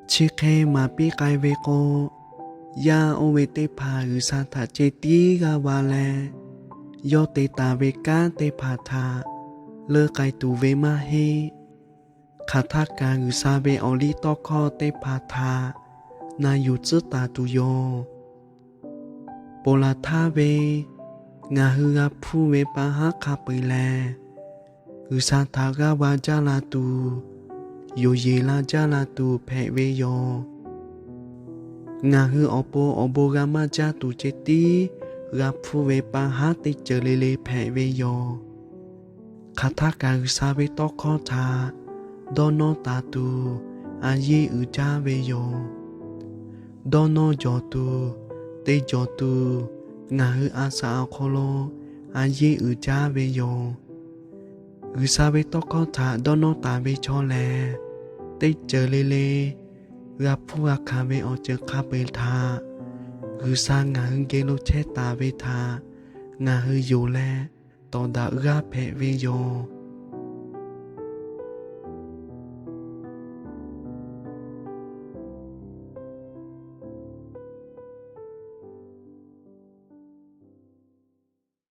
Chi hk'e maˍ piˇ k'ai ve k'o, yaˇ oˇ ve teˇ hpaˍ G'uiˬsha htaꞈ ceh tiˉ g'aˇ va leh, yawˇ te taˍ ve kanˉ teˇ hpaˍ htaꞈ leuˇ k'ai tuˬ ve maˇ heˆ. Hk'aˬ htaˇ kaꞈ G'uiˬsha ve awˬ liˇ tawˇ hkawˇ teˇ hpaˍ htaꞈ na yuˬ tcuhˉ taˍ tuˬ yoˬ. Ponˬ laˬ htaˇ ve, ngaˬ hui g'a hpuˇ ve pa haˉ hk'a peu-eˬ lehˬ, G'uiˬsha htaꞈ g'aˇ va jaˇ la tuˬ, yonˍ yeˬ la jaˇ la tuˬ hpehꞈ ve yoˬ. Ngaˬ hui awˬ pon awˬ bon g'a maˇ jaˇ tuˬ ceh tiˉ g'a hpuˇ ve pa haˉ teˇ ceuˬ le le hpehꞈ ve yoˬ. Hk'aˬ htaˇ kaꞈ G'uiˬsha ve tawˇ hkawˇ htaꞈ dawˇ nawˇ taˍ tuˬ a yeˇ uiˍ jaˇ ve yoˬ. Dawˇ nawˇ jawˬ tuˬ, te jawˬ tuˬ, ngaˬ hui a shaꞈ awˬ hk'aw lo a yeˇ uiˍ jaˇ ve yoˬ. G'uiˬsha ve tawˇ hkawˇ htaꞈ dawˇ nawˇ taˍ ve chaw lehˬ, teˇ ceuˬ le le g'a hpuˇ g'a hkanˍ ve awˬ ceuˬ hk'a peu-eˬ htaꞈ G'uiˬsha ngaˬ hui geh lo chehˇ taˍ ve htaꞈ ngaˬ hui yonˍ leh tawˍ daꞈ g'aˇ hpehꞈ ve yoˬ.